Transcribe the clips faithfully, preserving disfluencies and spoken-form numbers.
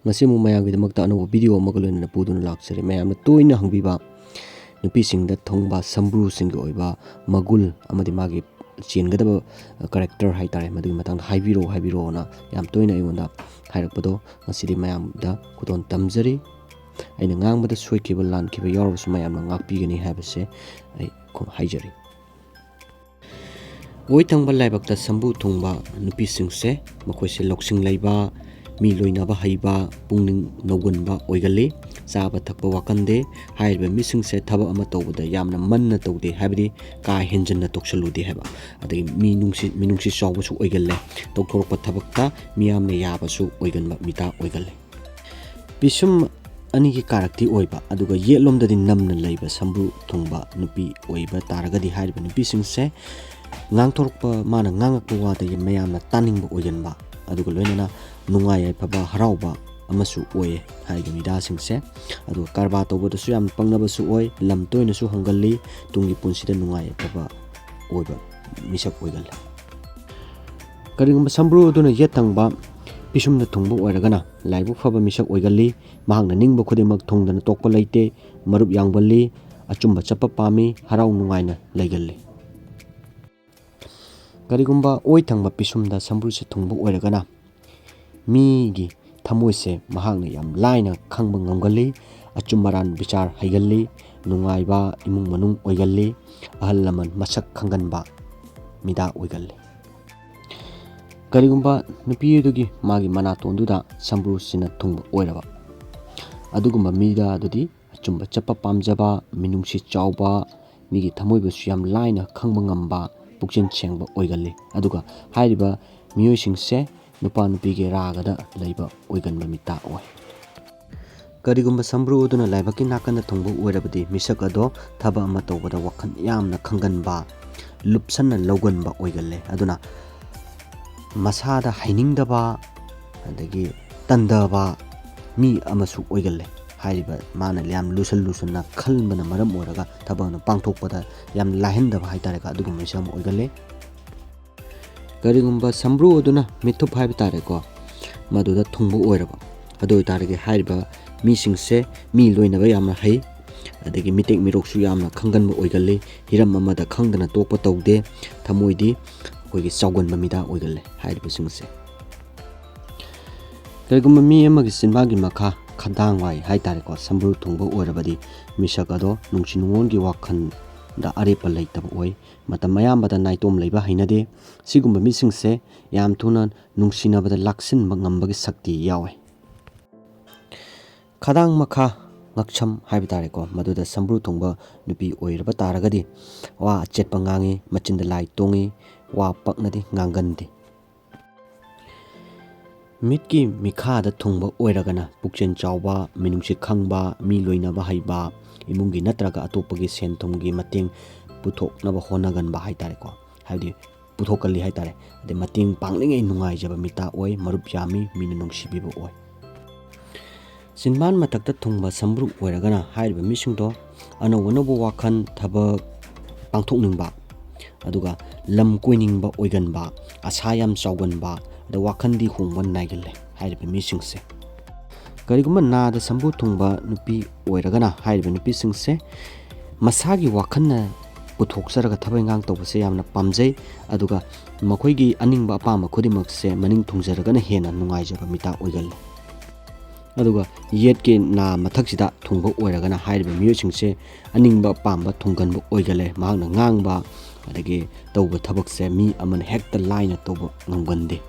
ꯉꯁꯤ ꯑꯃꯨꯛ ꯃꯌꯥꯝꯒꯤꯗꯃꯛꯇ ꯑꯅꯧꯕ ꯚꯤꯗꯤꯑꯣ ꯑꯃꯒ ꯂꯣꯏꯅꯅ ꯄꯨꯗꯨꯅ ꯂꯥꯛꯆꯔꯤ꯫ ꯃꯌꯥꯝꯅ ꯇꯣꯏꯅ ꯍꯪꯕꯤꯕ ꯅꯨꯄꯤꯁꯤꯡꯗ ꯊꯨꯡꯕ ꯁꯝꯕ꯭ꯔꯨꯁꯤꯡꯒꯤ ꯑꯣꯏꯕ ꯃꯒꯨꯟ ꯑꯃꯗꯤ ꯃꯥꯒꯤ ꯆꯦꯟꯒꯗꯕ ꯀꯦꯔꯦꯛꯇꯔ ꯍꯥꯏ ꯇꯥꯔꯦ, ꯃꯗꯨꯒꯤ ꯃꯇꯥꯡꯗ ꯍꯥꯏꯕꯤꯔꯛꯑꯣ ꯍꯥꯏꯕꯤꯔꯛꯑꯣꯅ ꯌꯥꯝ ꯇꯣꯏꯅ ꯑꯩꯉꯣꯟꯗ ꯍꯥꯏꯔꯛꯄꯗꯣ ꯉꯁꯤꯗꯤ ꯃꯌꯥꯝꯗ ꯈꯨꯗꯣꯜ ꯇꯝꯖꯔꯤ꯫ ꯑꯩꯅ ꯉꯥꯡꯕꯗ ꯁꯣꯏꯈꯤꯕ ꯂꯥꯟꯈꯤꯕ ꯌꯥꯎꯔꯕꯁꯨ ꯃꯌꯥꯝꯅ ꯉꯥꯛꯄꯤꯒꯅꯤ ꯍꯥꯏꯕꯁꯦ ꯑꯩ ꯍꯥꯏꯖꯔꯤ꯫ ꯑꯣꯏ ꯊꯪꯕ ꯂꯥꯏꯕꯛꯇ ꯁꯝꯕ꯭ꯔꯨ ꯊꯨꯡꯕ ꯅꯨꯄꯤꯁꯤꯡꯁꯦ, ꯃꯈꯣꯏꯁꯦ ꯂꯧꯁꯤꯡ ꯂꯩꯕ, ꯃꯤ ꯂꯣꯏꯅꯕ ꯍꯩꯕ, ꯄꯨꯛꯅꯤꯡ ꯅꯧꯒꯟꯕ ꯑꯣꯏꯒꯜꯂꯤ꯫ ꯆꯥꯕ ꯊꯛꯄ ꯋꯥꯀꯟꯗꯦ꯫ ꯍꯥꯏꯔꯤꯕ ꯃꯤꯁꯤꯡꯁꯦ ꯊꯕꯛ ꯑꯃ ꯇꯧꯕꯗ ꯌꯥꯝꯅ ꯃꯟꯅ ꯇꯧꯗꯦ, ꯍꯥꯏꯕꯗꯤ ꯀꯥ ꯍꯦꯟꯖꯟꯅ ꯇꯧꯁꯜꯂꯨꯗꯦ ꯍꯥꯏꯕ꯫ ꯑꯗꯒꯤ ꯃꯤꯅꯨꯡꯁꯤ, ꯃꯤꯅꯨꯡꯁꯤ ꯆꯥꯎꯕꯁꯨ ꯑꯣꯏꯒꯜꯂꯦ꯫ ꯇꯧꯊꯣꯔꯛꯄ ꯊꯕꯛꯇ ꯃꯤꯌꯥꯝꯅ ꯌꯥꯕꯁꯨ ꯑꯣꯏꯒꯟꯕ ꯃꯤꯗꯥ ꯑꯣꯏꯒꯜꯂꯦ꯫ ꯄꯤꯁꯨꯝ ꯑꯅꯤꯒꯤ ꯀꯥꯔꯛꯇꯤ ꯑꯣꯏꯕ, ꯑꯗꯨꯒ ꯌꯦꯠꯂꯣꯝꯗꯗꯤ ꯅꯝꯅ ꯂꯩꯕ ꯁꯝꯕ꯭ꯔꯨ ꯊꯨꯡꯕ ꯅꯨꯄꯤ ꯑꯣꯏꯕ ꯇꯥꯔꯒꯗꯤ ꯍꯥꯏꯔꯤꯕ ꯅꯨꯄꯤꯁꯤꯡꯁꯦ ꯉꯥꯡꯊꯣꯔꯛꯄ, ꯃꯥꯅ ꯉꯥꯡꯉꯛꯄ ꯋꯥꯗꯒꯤ ꯃꯌꯥꯝꯅ ꯇꯥꯅꯤꯡꯕ ꯑꯣꯏꯒꯟꯕ, ꯑꯗꯨꯒ ꯂꯣꯏꯅꯅ ꯅꯨꯡꯉꯥꯏ ꯌꯥꯏꯐꯕ ꯍꯔꯥꯎꯕ ꯑꯃꯁꯨ ꯑꯣꯏꯌꯦ ꯍꯥꯏꯔꯤꯕ ꯃꯤꯗꯥꯁꯤꯡꯁꯦ꯫ ꯑꯗꯨꯒ ꯀꯔꯕꯥꯔ ꯇꯧꯕꯗꯁꯨ ꯌꯥꯝ ꯄꯪꯅꯕꯁꯨ ꯑꯣꯏ, ꯂꯝ ꯇꯣꯏꯅꯁꯨ ꯍꯣꯡꯒꯜꯂꯤ, ꯇꯨꯡꯒꯤ ꯄꯨꯟꯁꯤꯗ ꯅꯨꯡꯉꯥꯏ ꯌꯥꯏꯐꯕ ꯑꯣꯏꯕ ꯃꯤꯁꯛ ꯑꯣꯏꯒꯜꯂꯤ꯫ ꯀꯔꯤꯒꯨꯝꯕ ꯁꯝꯕ꯭ꯔꯨ ꯑꯗꯨꯅ ꯌꯦꯠ ꯊꯪꯕ ꯄꯤꯁꯨꯝꯗ ꯊꯨꯡꯕ ꯑꯣꯏꯔꯒꯅ ꯂꯥꯏꯕꯛ ꯐꯕ ꯃꯤꯁꯛ ꯑꯣꯏꯒꯜꯂꯤ꯫ ꯃꯍꯥꯛꯅ ꯅꯤꯡꯕ ꯈꯨꯗꯤꯡꯃꯛ ꯊꯨꯡꯗꯅ ꯇꯣꯛꯄ ꯂꯩꯇꯦ꯫ ꯃꯔꯨꯞ ꯌꯥꯡꯕꯜꯂꯤ꯫ ꯑꯆꯨꯝꯕ ꯆꯠꯄ ꯄꯥꯝꯃꯤ꯫ ꯍꯔꯥꯎ ꯅꯨꯡꯉꯥꯏꯅ ꯂꯩꯒꯜꯂꯤ꯫ ꯀꯔꯤꯒꯨꯝꯕ ꯑꯣꯏ ꯊꯪꯕ ꯄꯤꯁꯨꯝꯗ ꯁꯝꯕ꯭ꯔꯨꯁꯦ ꯊꯨꯡꯕ ꯑꯣꯏꯔꯒꯅ ꯃꯤꯒꯤ ꯊꯃꯣꯏꯁꯦ ꯃꯍꯥꯛꯅ ꯌꯥꯝ ꯂꯥꯏꯅ ꯈꯪꯕ ꯉꯝꯒꯜꯂꯤ꯫ ꯑꯆꯨꯝ ꯑꯔꯥꯟ ꯕꯤꯆꯥꯔ ꯍꯩꯒꯜꯂꯤ꯫ ꯅꯨꯡꯉꯥꯏꯕ ꯏꯃꯨꯡ ꯃꯅꯨꯡ ꯑꯣꯏꯒꯜꯂꯤ꯫ ꯑꯍꯜ ꯂꯃꯟ ꯃꯁꯛ ꯈꯪꯒꯟꯕ ꯃꯤꯗꯥ ꯑꯣꯏꯒꯜꯂꯤ꯫ ꯀꯔꯤꯒꯨꯝꯕ ꯅꯨꯄꯤ ꯑꯗꯨꯒꯤ ꯃꯥꯒꯤ ꯃꯅꯥꯇꯣꯟꯗꯨꯗ ꯁꯝꯕ꯭ꯔꯨꯁꯤꯅ ꯊꯨꯡꯕ ꯑꯣꯏꯔꯕ, ꯑꯗꯨꯒꯨꯝꯕ ꯃꯤꯗꯥ ꯑꯗꯨꯗꯤ ꯑꯆꯨꯝꯕ ꯆꯠꯄ ꯄꯥꯝꯖꯕ, ꯃꯤꯅꯨꯡꯁꯤ ꯆꯥꯎꯕ, ꯃꯤꯒꯤ ꯊꯃꯣꯏꯕꯨꯁꯨ ꯌꯥꯝ ꯂꯥꯏꯅ ꯈꯪꯕ ꯉꯝꯕ, ꯄꯨꯛꯆꯦꯜ ꯁꯦꯡꯕ ꯑꯣꯏꯒꯜꯂꯤ꯫ ꯑꯗꯨꯒ ꯍꯥꯏꯔꯤꯕ ꯃꯤꯑꯣꯏꯁꯤꯡꯁꯦ ꯅꯨꯄꯥ ꯅꯨꯄꯤꯒꯤ ꯔꯥꯒꯗ ꯂꯩꯕ ꯑꯣꯏꯒꯟꯕ ꯃꯤꯇꯥ ꯑꯣꯏ꯫ ꯀꯔꯤꯒꯨꯝꯕ ꯁꯝꯕ꯭ꯔꯨ ꯑꯗꯨꯅ ꯂꯥꯏꯕꯛꯀꯤ ꯅꯥꯀꯟꯗ ꯊꯨꯡꯕ ꯑꯣꯏꯔꯕꯗꯤ ꯃꯤꯁꯛ ꯑꯗꯣ ꯊꯕꯛ ꯑꯃ ꯇꯧꯕꯗ ꯋꯥꯈꯜ ꯌꯥꯝꯅ ꯈꯪꯒꯟꯕ, ꯂꯨꯞꯁꯟꯅ ꯂꯧꯒꯟꯕ ꯑꯣꯏꯒꯜꯂꯦ꯫ ꯑꯗꯨꯅ ꯃꯁꯥꯗ ꯍꯩꯅꯤꯡꯗꯕ, ꯑꯗꯒꯤ ꯇꯟꯗꯕ ꯃꯤ ꯑꯃꯁꯨ ꯑꯣꯏꯒꯜꯂꯦ꯫ ꯍꯥꯏꯔꯤꯕ ꯃꯥꯅ ꯌꯥꯝ ꯂꯨꯁꯟ ꯂꯨꯁꯟꯅ ꯈꯟꯕꯅ ꯃꯔꯝ ꯑꯣꯏꯔꯒ ꯊꯕꯛ ꯑꯃ ꯄꯥꯡꯊꯣꯛꯄꯗ ꯌꯥꯝ ꯂꯥꯏꯍꯟꯗꯕ ꯍꯥꯏꯇꯥꯔꯦꯀꯣ, ꯑꯗꯨꯒꯨꯝꯕ ꯃꯤꯁꯛ ꯑꯃ ꯑꯣꯏꯒꯜꯂꯦ꯫ ꯀꯔꯤꯒꯨꯝꯕ ꯁꯝꯕ꯭ꯔꯨ ꯑꯗꯨꯅ ꯃꯤꯠꯊꯨꯞ ꯍꯥꯏꯕ ꯇꯥꯔꯦꯀꯣ, ꯃꯗꯨꯗ ꯊꯨꯡꯕ ꯑꯣꯏꯔꯕ, ꯑꯗꯨ ꯑꯣꯏꯇꯥꯔꯒꯗꯤ ꯍꯥꯏꯔꯤꯕ ꯃꯤꯁꯤꯡꯁꯦ ꯃꯤ ꯂꯣꯏꯅꯕ ꯌꯥꯝꯅ ꯍꯩ, ꯑꯗꯒꯤ ꯃꯤꯇꯦꯛ ꯃꯤꯔꯣꯛꯁꯨ ꯌꯥꯝꯅ ꯈꯪꯒꯟꯕ ꯑꯣꯏꯒꯜꯂꯤ꯫ ꯍꯤꯔꯝ ꯑꯃꯗ ꯈꯪꯗꯅ ꯇꯣꯛꯄ ꯇꯧꯗꯦ꯫ ꯊꯃꯣꯏꯗꯤ ꯑꯩꯈꯣꯏꯒꯤ ꯆꯥꯎꯒꯟꯕ ꯃꯤꯗꯥ ꯑꯣꯏꯒꯜꯂꯦ ꯍꯥꯏꯔꯤꯕꯁꯤꯡꯁꯦ꯫ ꯀꯔꯤꯒꯨꯝꯕ ꯃꯤ ꯑꯃꯒꯤ ꯆꯤꯟꯕꯥꯟꯒꯤ ꯃꯈꯥ ꯈꯗꯥꯡ ꯋꯥꯏ ꯍꯥꯏ ꯇꯥꯔꯦꯀꯣ, ꯁꯝꯕ꯭ꯔꯨ ꯊꯨꯡꯕ ꯑꯣꯏꯔꯕꯗꯤ ꯃꯤꯁꯛ ꯑꯗꯣ ꯅꯨꯡꯁꯤ ꯅꯨꯡꯉꯣꯟꯒꯤ ꯋꯥꯈꯜꯗ ꯑꯔꯦꯞꯄ ꯂꯩꯇꯕ ꯑꯣꯏ꯫ ꯃꯇꯝ ꯑꯌꯥꯝꯕꯗ ꯅꯥꯏꯇꯣꯝ ꯂꯩꯕ ꯍꯩꯅꯗꯦ꯫ ꯁꯤꯒꯨꯝꯕ ꯃꯤꯁꯤꯡꯁꯦ ꯌꯥꯝ ꯊꯨꯅ ꯅꯨꯡꯁꯤꯅꯕꯗ ꯂꯥꯛꯁꯤꯟꯕ ꯉꯝꯕꯒꯤ ꯁꯛꯇꯤ ꯌꯥꯎꯋꯦ꯫ ꯈꯗꯥꯡ ꯃꯈꯥ ꯉꯛꯁꯝ ꯍꯥꯏꯕ ꯇꯥꯔꯦꯀꯣ, ꯃꯗꯨꯗ ꯁꯝꯕ꯭ꯔꯨ ꯊꯨꯡꯕ ꯅꯨꯄꯤ ꯑꯣꯏꯔꯕ ꯇꯥꯔꯒꯗꯤ ꯋꯥ ꯑꯆꯦꯠꯄ ꯉꯥꯡꯉꯤ, ꯃꯆꯤꯟꯗ ꯂꯥꯏ ꯇꯣꯡꯉꯤ, ꯋꯥ ꯄꯛꯅꯗꯤ ꯉꯥꯡꯒꯟꯗꯦ꯫ ꯃꯤꯠꯀꯤ ꯃꯤꯈꯥꯗ ꯊꯨꯡꯕ ꯑꯣꯏꯔꯒꯅ ꯄꯨꯛꯆꯦꯜ ꯆꯥꯎꯕ, ꯃꯤꯅꯨꯡꯁꯤ ꯈꯪꯕ, ꯃꯤ ꯂꯣꯏꯅꯕ ꯍꯩꯕ, ꯏꯃꯨꯡꯒꯤ ꯅꯠꯇ꯭ꯔꯒ ꯑꯇꯣꯞꯄꯒꯤ ꯁꯦꯟ ꯊꯨꯝꯒꯤ ꯃꯇꯦꯡ ꯄꯨꯊꯣꯛꯅꯕ ꯍꯣꯠꯅꯒꯟꯕ ꯍꯥꯏ ꯇꯥꯔꯦꯀꯣ, ꯍꯥꯏꯕꯗꯤ ꯄꯨꯊꯣꯛꯀꯜꯂꯤ ꯍꯥꯏ ꯇꯥꯔꯦ꯫ ꯑꯗꯩ ꯃꯇꯦꯡ ꯄꯥꯡꯂꯤꯉꯩ ꯅꯨꯡꯉꯥꯏꯖꯕ ꯃꯤꯇꯥ ꯑꯣꯏ, ꯃꯔꯨꯞ ꯌꯥꯝꯃꯤ, ꯃꯤꯅ ꯅꯨꯡꯁꯤꯕꯤꯕ ꯑꯣꯏ꯫ ꯆꯤꯟꯕꯥꯟ ꯃꯊꯛꯇ ꯊꯨꯡꯕ ꯁꯝꯕ꯭ꯔꯨ ꯑꯣꯏꯔꯒꯅ ꯍꯥꯏꯔꯤꯕ ꯃꯤꯁꯤꯡꯗꯣ ꯑꯅꯧ ꯑꯅꯧꯕ ꯋꯥꯈꯜ, ꯊꯕꯛ ꯄꯥꯡꯊꯣꯛꯅꯤꯡꯕ, ꯑꯗꯨꯒ ꯂꯝ ꯀꯣꯏꯅꯤꯡꯕ ꯑꯣꯏꯒꯟꯕ, ꯑꯁꯥ ꯌꯥꯝ ꯆꯥꯎꯒꯟꯕ, ꯑꯗ ꯋꯥꯈꯜꯗꯤ ꯍꯣꯡꯕ ꯅꯥꯏꯒꯜꯂꯦ ꯍꯥꯏꯔꯤꯕ ꯃꯤꯁꯤꯡꯁꯦ꯫ ꯀꯔꯤꯒꯨꯝꯕ ꯅꯥꯗ ꯁꯝꯕ꯭ꯔꯨ ꯊꯨꯡꯕ ꯅꯨꯄꯤ ꯑꯣꯏꯔꯒꯅ ꯍꯥꯏꯔꯤꯕ ꯅꯨꯄꯤꯁꯤꯡꯁꯦ ꯃꯁꯥꯒꯤ ꯋꯥꯈꯜꯅ ꯄꯨꯊꯣꯛꯆꯔꯒ ꯊꯕꯛ ꯏꯟꯈꯥꯡ ꯇꯧꯕꯁꯦ ꯌꯥꯝꯅ ꯄꯥꯝꯖꯩ꯫ ꯑꯗꯨꯒ ꯃꯈꯣꯏꯒꯤ ꯑꯅꯤꯡꯕ ꯑꯄꯥꯝꯕ ꯈꯨꯗꯤꯡꯃꯛꯁꯦ ꯃꯅꯤꯡ ꯊꯨꯡꯖꯔꯒꯅ ꯍꯦꯟꯅ ꯅꯨꯡꯉꯥꯏꯖꯕ ꯃꯤꯇꯥ ꯑꯣꯏꯒꯜꯂꯤ꯫ ꯑꯗꯨꯒ ꯌꯦꯠꯀꯤ ꯅꯥ ꯃꯊꯛꯁꯤꯗ ꯊꯨꯡꯕ ꯑꯣꯏꯔꯒꯅ ꯍꯥꯏꯔꯤꯕ ꯃꯤꯑꯣꯏꯁꯤꯡꯁꯦ ꯑꯅꯤꯡꯕ ꯑꯄꯥꯝꯕ ꯊꯨꯡꯒꯟꯕ ꯑꯣꯏꯒꯜꯂꯦ꯫ ꯃꯍꯥꯛꯅ ꯉꯥꯡꯕ ꯑꯗꯒꯤ ꯇꯧꯕ ꯊꯕꯛꯁꯦ ꯃꯤ ꯑꯃꯅ ꯍꯦꯛꯇ ꯂꯥꯏꯅ ꯇꯧꯕ ꯉꯝꯒꯟꯗꯦ꯫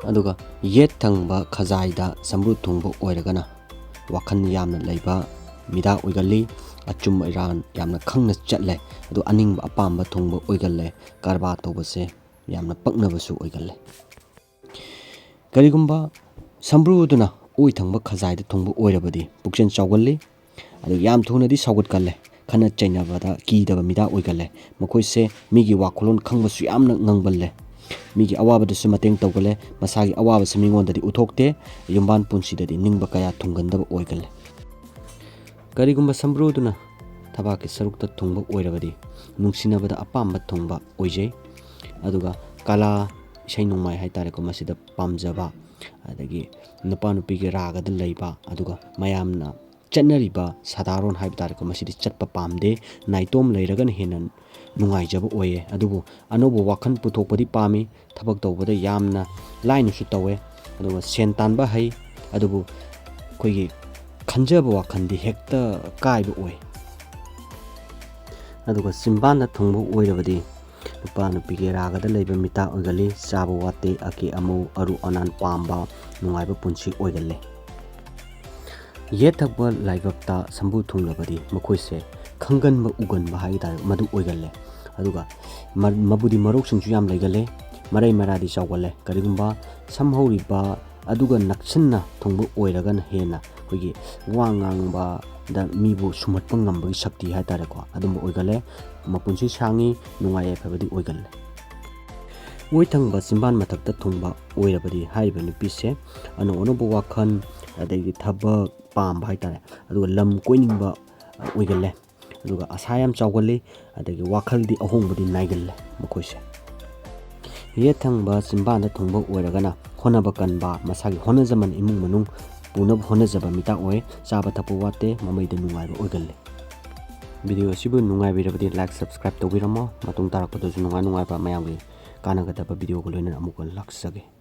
ꯑꯗꯨꯒ ꯌꯦꯠ ꯊꯪꯕ ꯈꯖꯥꯏꯗ ꯁꯝꯕ꯭ꯔꯨ ꯊꯨꯡꯕ ꯑꯣꯏꯔꯒꯅ ꯋꯥꯈꯜ ꯌꯥꯝꯅ ꯂꯩꯕ ꯃꯤꯗꯥ ꯑꯣꯏꯒꯜꯂꯤ꯫ ꯑꯆꯨꯝ ꯑꯔꯥꯟ ꯌꯥꯝꯅ ꯈꯪꯅ ꯆꯠꯂꯦ꯫ ꯑꯗꯨ ꯑꯅꯤꯡꯕ ꯑꯄꯥꯝꯕ ꯊꯨꯡꯕ ꯑꯣꯏꯒꯜꯂꯦ꯫ ꯀꯔꯕꯥꯔ ꯇꯧꯕꯁꯦ ꯌꯥꯝꯅ ꯄꯛꯅꯕꯁꯨ ꯑꯣꯏꯒꯜꯂꯦ꯫ ꯀꯔꯤꯒꯨꯝꯕ ꯁꯝꯕ꯭ꯔꯨ ꯑꯗꯨꯅ ꯑꯣꯏ ꯊꯪꯕ ꯈꯖꯥꯏꯗ ꯊꯨꯡꯕ ꯑꯣꯏꯔꯕꯗꯤ ꯄꯨꯛꯆꯦꯜ ꯆꯥꯎꯒꯜꯂꯤ, ꯑꯗꯨ ꯌꯥꯝ ꯊꯨꯅꯗꯤ ꯁꯥꯎꯒꯠꯀꯜꯂꯦ, ꯈꯠꯅ ꯆꯩꯅꯕꯗ ꯀꯤꯗꯕ ꯃꯤꯗꯥ ꯑꯣꯏꯒꯜꯂꯦ꯫ ꯃꯈꯣꯏꯁꯦ ꯃꯤꯒꯤ ꯋꯥꯈꯜꯂꯣꯟ ꯈꯪꯕꯁꯨ ꯌꯥꯝꯅ ꯉꯝꯒꯜꯂꯦ, ꯃꯤꯒꯤ ꯑꯋꯥꯕꯗꯁꯨ ꯃꯇꯦꯡ ꯇꯧꯒꯜꯂꯦ, ꯃꯁꯥꯒꯤ ꯑꯋꯥꯕꯁꯤ ꯃꯤꯉꯣꯟꯗꯗꯤ ꯎꯠꯊꯣꯛꯇꯦ, ꯌꯨꯝꯕꯥꯟ ꯄꯨꯟꯁꯤꯗꯗꯤ ꯅꯤꯡꯕ ꯀꯌꯥ ꯊꯨꯡꯒꯟꯗꯕ ꯑꯣꯏꯒꯜꯂꯦ꯫ ꯀꯔꯤꯒꯨꯝꯕ ꯁꯝꯕ꯭ꯔꯨ ꯑꯗꯨꯅ ꯊꯕꯥꯛꯀꯤ ꯁꯔꯨꯛꯇ ꯊꯨꯡꯕ ꯑꯣꯏꯔꯕꯗꯤ ꯅꯨꯡꯁꯤꯅꯕꯗ ꯑꯄꯥꯝꯕ ꯊꯨꯡꯕ ꯑꯣꯏꯖꯩ꯫ ꯑꯗꯨꯒ ꯀꯂꯥ, ꯏꯁꯩ ꯅꯣꯡꯃꯥꯏ ꯍꯥꯏꯇꯥꯔꯦꯀꯣ, ꯃꯁꯤꯗ ꯄꯥꯝꯖꯕ, ꯑꯗꯒꯤ ꯅꯨꯄꯥ ꯅꯨꯄꯤꯒꯤ ꯔꯥꯒꯗ ꯂꯩꯕ, ꯑꯗꯨꯒ ꯃꯌꯥꯝꯅ ꯆꯠꯅꯔꯤꯕ ꯁꯥꯗꯥꯔꯣꯟ ꯍꯥꯏꯕ ꯇꯥꯔꯦꯀꯣ, ꯃꯁꯤꯗꯤ ꯆꯠꯄ ꯄꯥꯝꯗꯦ꯫ ꯅꯥꯏꯇꯣꯝ ꯂꯩꯔꯒꯅ ꯍꯦꯟꯅ ꯅꯨꯡꯉꯥꯏꯖꯕ ꯑꯣꯏꯌꯦ꯫ ꯑꯗꯨꯕꯨ ꯑꯅꯧꯕ ꯋꯥꯈꯜ ꯄꯨꯊꯣꯛꯄꯗꯤ ꯄꯥꯝꯃꯤ꯫ ꯊꯕꯛ ꯇꯧꯕꯗ ꯌꯥꯝꯅ ꯂꯥꯏꯅꯁꯨ ꯇꯧꯋꯦ, ꯑꯗꯨꯒ ꯁꯦꯟ ꯇꯥꯟꯕ ꯍꯩ, ꯑꯗꯨꯕꯨ ꯑꯩꯈꯣꯏꯒꯤ ꯈꯟꯖꯕ ꯋꯥꯈꯜꯗꯤ ꯍꯦꯛꯇ ꯀꯥꯏꯕ ꯑꯣꯏ꯫ ꯑꯗꯨꯒ ꯆꯤꯝꯕꯥꯟꯗ ꯊꯨꯡꯕ ꯑꯣꯏꯔꯕꯗꯤ ꯅꯨꯄꯥ ꯅꯨꯄꯤꯒꯤ ꯔꯥꯒꯗ ꯂꯩꯕ ꯃꯤꯇꯥ ꯑꯣꯏꯒꯜꯂꯤ꯫ ꯆꯥꯕ ꯋꯥꯠꯇꯦ꯫ ꯑꯀꯦ ꯑꯃꯧ, ꯑꯔꯨ ꯑꯅꯥꯟ ꯄꯥꯝꯕ, ꯅꯨꯡꯉꯥꯏꯕ ꯄꯨꯟꯁꯤ ꯑꯣꯏꯒꯜꯂꯦ꯫ ꯌꯦꯠ ꯊꯪꯕ ꯂꯥꯏꯕꯛꯇ ꯁꯝꯕꯨ ꯊꯨꯡꯂꯕꯗꯤ ꯃꯈꯣꯏꯁꯦ ꯈꯪꯒꯟꯕ ꯎꯒꯟꯕ ꯍꯥꯏ ꯇꯥꯔꯦ, ꯃꯗꯨ ꯑꯣꯏꯒꯜꯂꯦ꯫ ꯑꯗꯨꯒ ꯃ-, ꯃꯕꯨꯗꯤ ꯃꯔꯧꯁꯤꯡꯁꯨ ꯌꯥꯝ ꯂꯩꯒꯜꯂꯦ, ꯃꯔꯩ ꯃꯔꯥꯗꯤ ꯆꯥꯎꯒꯜꯂꯦ꯫ ꯀꯔꯤꯒꯨꯝꯕ ꯁꯝ ꯍꯧꯔꯤꯕ ꯑꯗꯨꯒ ꯅꯛꯁꯤꯟꯅ ꯊꯨꯡꯕ ꯑꯣꯏꯔꯒꯅ ꯍꯦꯟꯅ ꯑꯩꯈꯣꯏꯒꯤ ꯋꯥ ꯉꯥꯡꯕꯗ ꯃꯤꯕꯨ ꯁꯨꯝꯍꯠꯄ ꯉꯝꯕꯒꯤ ꯁꯛꯇꯤ ꯍꯥꯏ ꯇꯥꯔꯦꯀꯣ, ꯑꯗꯨꯝꯕ ꯑꯣꯏꯒꯜꯂꯦ꯫ ꯃꯄꯨꯟꯁꯤ ꯁꯥꯡꯉꯤ, ꯅꯨꯡꯉꯥꯏ ꯌꯥꯏꯐꯕꯗꯤ ꯑꯣꯏꯒꯜꯂꯦ꯫ ꯑꯣꯏ ꯊꯪꯕ ꯆꯤꯝꯕꯥꯟ ꯃꯊꯛꯇ ꯊꯨꯡꯕ ꯑꯣꯏꯔꯕꯗꯤ ꯍꯥꯏꯔꯤꯕ ꯅꯨꯄꯤꯁꯦ ꯑꯅꯧ ꯑꯅꯧꯕ ꯋꯥꯈꯜ, ꯑꯗꯒꯤ ꯊꯕꯛ ꯄꯥꯝꯕ ꯍꯥꯏ ꯇꯥꯔꯦ, ꯑꯗꯨꯒ ꯂꯝ ꯀꯣꯏꯅꯤꯡꯕ ꯑꯣꯏꯒꯜꯂꯦ꯫ ꯑꯗꯨꯒ ꯑꯁꯥ ꯌꯥꯝ ꯆꯥꯎꯒꯜꯂꯤ, ꯑꯗꯒꯤ ꯋꯥꯈꯜꯗꯤ ꯑꯍꯣꯡꯕꯗꯤ ꯅꯥꯏꯒꯜꯂꯦ ꯃꯈꯣꯏꯁꯦ꯫ ꯌꯦꯠ ꯊꯪꯕ ꯆꯤꯝꯕꯥꯟꯗ ꯊꯨꯡꯕ ꯑꯣꯏꯔꯒꯅ ꯍꯣꯠꯅꯕ ꯀꯟꯕ, ꯃꯁꯥꯒꯤ ꯍꯣꯠꯅꯖꯃꯟ, ꯏꯃꯨꯡ ꯃꯅꯨꯡ ꯄꯨꯅꯕ ꯍꯣꯠꯅꯖꯕ ꯃꯤꯇꯥ ꯑꯣꯏ꯫ ꯆꯥꯕ ꯊꯛꯄ ꯋꯥꯠꯇꯦ, ꯃꯃꯩꯗ ꯅꯨꯡꯉꯥꯏꯕ ꯑꯣꯏꯒꯜꯂꯤ꯫ ꯚꯤꯗꯤꯑꯣ ꯑꯁꯤꯕꯨ ꯅꯨꯡꯉꯥꯏꯕꯤꯔꯕꯗꯤ like, subscribe ꯇꯧꯕꯤꯔꯝꯃꯣ꯫ ꯃꯇꯨꯡ ꯇꯥꯔꯛꯄꯗꯁꯨ ꯅꯨꯡꯉꯥꯏ ꯅꯨꯡꯉꯥꯏꯕ ꯃꯌꯥꯝꯒꯤ ꯀꯥꯟꯅꯒꯗꯕ ꯚꯤꯗꯤꯑꯣꯒ ꯂꯣꯏꯅꯅ ꯑꯃꯨꯛꯀ ꯂꯥꯛꯆꯒꯦ꯫